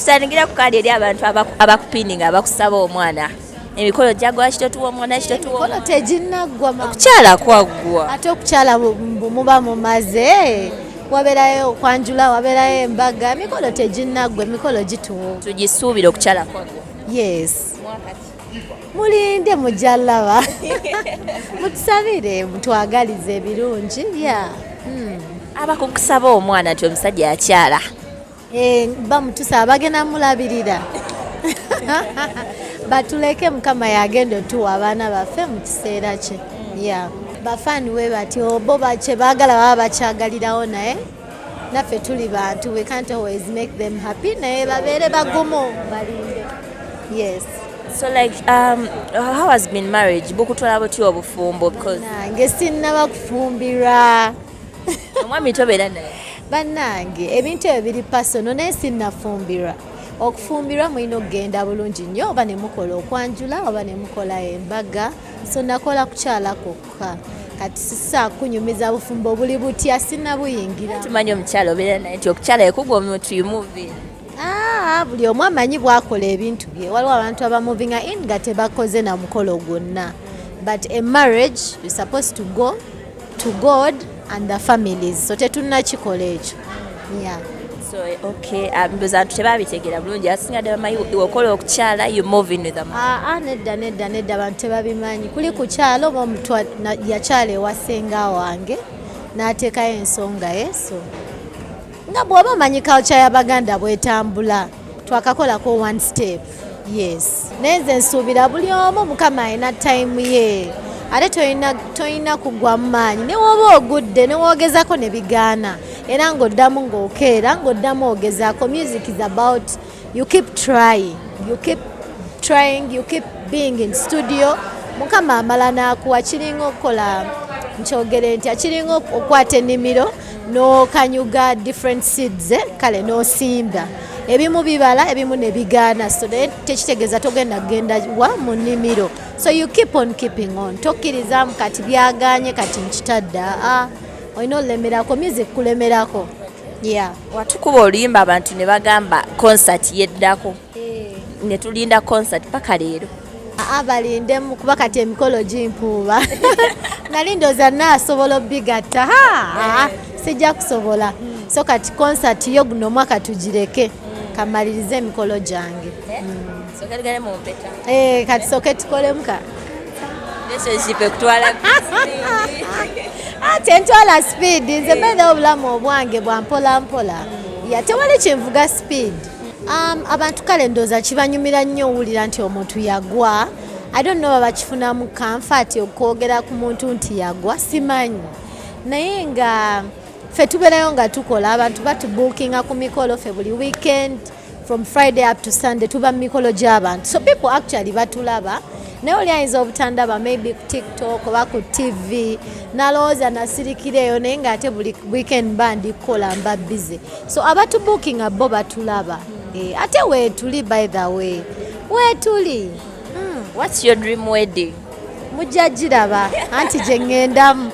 Tutandikira ku kaadi eri abantu abakupininga, abakusaba omwana. Emikolo gyagwa, kitotuwa omwana, kitotuwa. Emikolo teginnaggwa, mama. Okukyala kwaggwa. Ate okukyala muba mumaze, wabeerayo okwanjula, wabeerayo embaga. Emikolo teginnaggwa, emikolo gituwa. Tugisuubira okukyala kwaggwa? Yes, mulinde, mujja laba. Mutusabire, mutwagalize ebirungi ya. Abakukusaba omwana nti omusajja yakyala. Eh, bamutusaba, bagenda mulabirira. Batuleke, Mukama yagenda otuwa abaana baffe mu kiseera kye. Ya bafaani we batyo, bo kye baagala baba bakyagalirawo, naye naffe tuli bantu, we can't always make them happy, naye babeere bagumu, balinde, yes. So like, how has been marriage? Bukutwala butya obufumbo? Because Nange sinnaba kufumbirwa. Omwami tobeera naye? Bannange, ebintu ebyo biri personal, naye sinnafumbirwa. Okufumbirwa mulina okugenda bulungi nnyo, oba ne mukola okwanjula oba ne mukola embaga. So nakola kukyala kwokka, kati sisa kunyumiza bufumbo buli butya, sinnabuyingira. Tumanyi omukyala obeera naye nti okukyala ekugwa omuntu, you move in. Ah, buli omu amanyi bwakola ebintu bye. Waliwo abantu abamovinga in nga tebakoze na mukolo gwonna, but a marriage, you supposed to go to God and the families, so tetunnakikola ekyo, yeah. So okay, mbuza abantu tebabitegeera bulungi. Asinga ddala bamanyi okola okukyala, you move in with the man. Aa, nedda, nedda, nedda, abantu tebabimanyi. Kuli kukyala oba omuntu yakyala ewa ssenga wange n'ateekayo ensonga ye. So nga bw'oba omanyi culture y'Abaganda bwetambula, twakakolako one step, yes. Naye nze nsuubira buli omu Mukama alina time ye, ate tolina kugwa mu maanyi. Ne woba ogudde, ne woogezako ne bigaana, era ng'oddamu ng'okeera, ng'oddamu ogezaako. Music is about you keep trying, you keep trying, you keep being in studio. Mukama amala n'akuwa. Kiringa okukola, nkyogere ntya, kiringa okwata ennimiro n'okanyuga different seeds, eh? Kale n'osimba ebimu bibala, ebimu ne bigaana. So naye tekitegeeza togenda kugenda wa mu nnimiro. So you keep on keeping on, tokkirizaamu kati byaganye, kati nkitadde. Aa, olina olemerako, music kulemerako, yeah. Watukuba oluyimba, abantu ne bagamba concert yeddako, ne tulinda concert paka leero. Aa, balindemu, kuba kati emikolo gimpuuba. Nali ndowooza naasobola obigatta. Ha, sijja kusobola. So kati concert yo guno omwaka tugireke, kamalirize emikolo gyange. Soka tugende mu mpeta. Eh, kati soke tukolemu ka Relationship ekutwala. Ate ntwala speed. Nze mbeera obulamu obwange bwa mpola mpola, ya tewali kyenvuga speed. Abantu kale ndowooza kibanyumira nnyo owulira nti omuntu yagwa. I don't know bakifunamu comfort okwogera ku muntu nti yagwa, simanyi. Naye nga ffe tubeerayo nga tukola, abantu batubuukinga ku mikolo. Ffe buli weekend from Friday up to Sunday tuba mu mikolo gy'abantu, so people actually batulaba. Naye oli ayinza obutandaba maybe ku TikTok oba ku TV, nalowooza nasirikira eyo, naye ng'ate buli weekend mba ndi kukola, mba busy. So abatubuukinga bo batulaba. Eh, ate weetuli, by the way, weetuli. What's your dream wedding? Mujja giraba, anti gye ŋŋendamu.